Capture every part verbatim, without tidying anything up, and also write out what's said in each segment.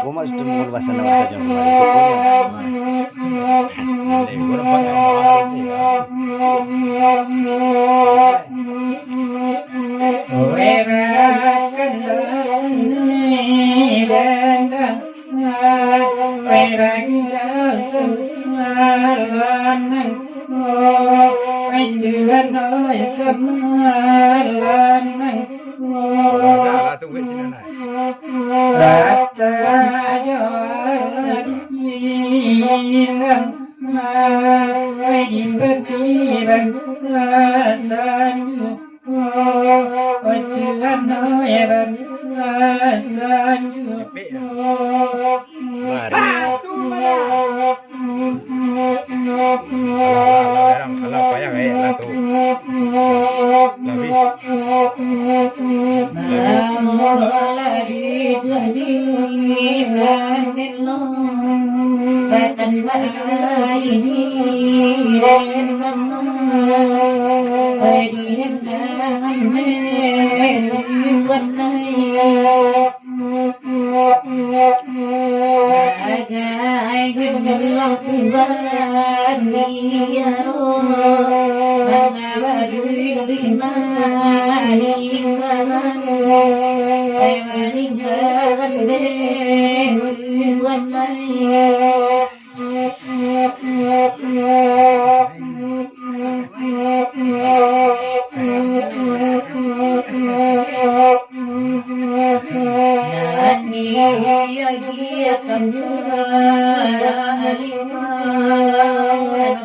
Gua mah sudah mengubah sana mata jangan kembali ke punya. Alah, alah, alah, alah, payah, eh, alah tu. Lah, wis.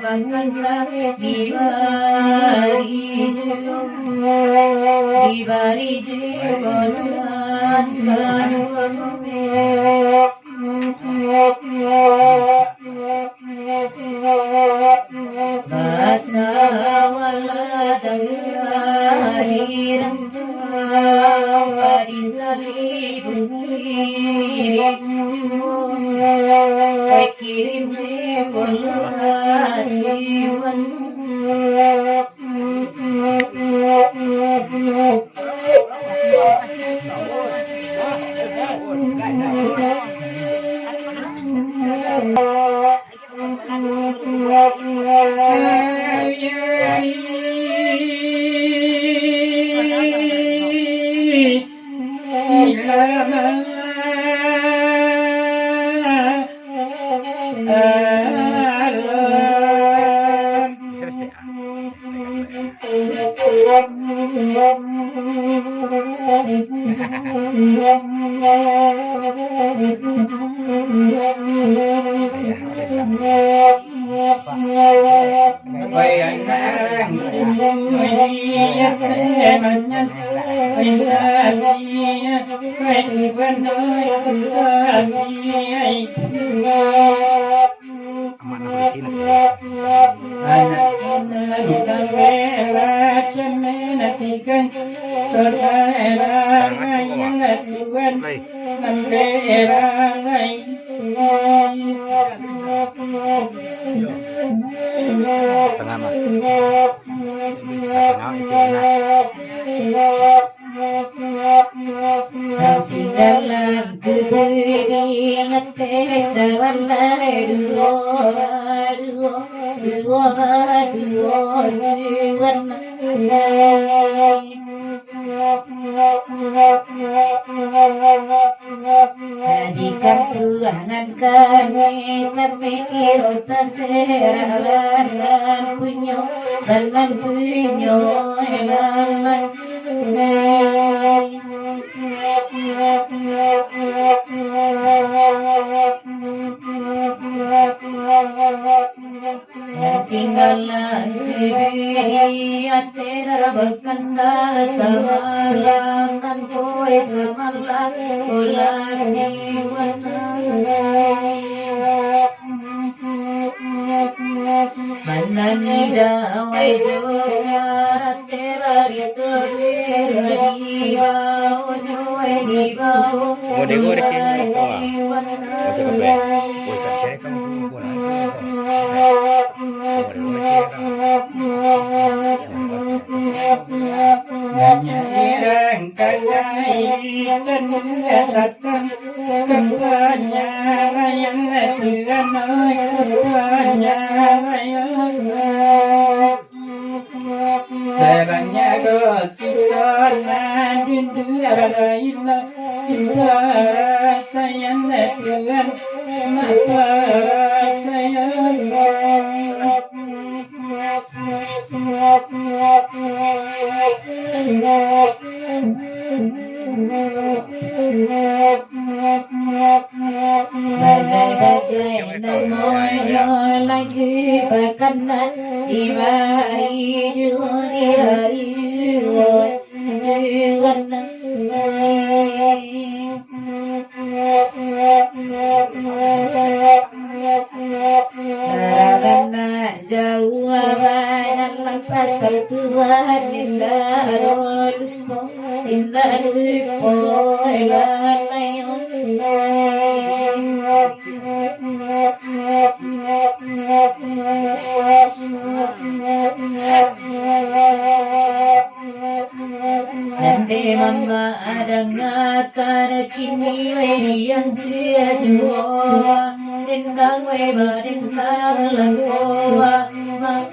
Anak nan berisi nak. Anak nan berisi nak. Kan, pernah erangai Tuhan, Lai. Nambah erangai. Tengah, Mak. Tengah, Mak, kecil, nah. Singgalan kebiri ate kawan lai duo, duo, duo, duo, duo, duo. Di kampuangan kami, kami kiro taserahan punyo, banan punyo, banan. Singgalan kebiri ate bakanda samalam, nan kue samalam, ulah diwarnai. Manangih dawai jo karate barito, dibawo jo dibawo. Oh, dengar dia kena rekod ah. Macam apa? Oh, tak kira kamu pun pun ah. Nanya irang kanyai dan datang. Kebanyaran Tuhan, kebanyaran. Sabanyak doh kita nan duduak baraino, ibarat sayang Tuhan, mak parasayan. Bagai-bagai namonyo lagi bakanan, dibari juo, dibari juo, juo nan. Barabanak jauah bajalan, pasal Tuhan indak ado lupo, indak lupo, ilah layon. Nande mama adangakan kini, wedian sia juo, dendang we badendang langko, mama.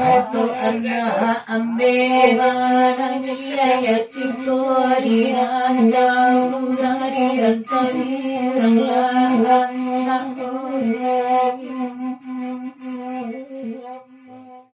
Atau anak ambe manangih ayah kito di rantau, urang di rantau, urang lah anak.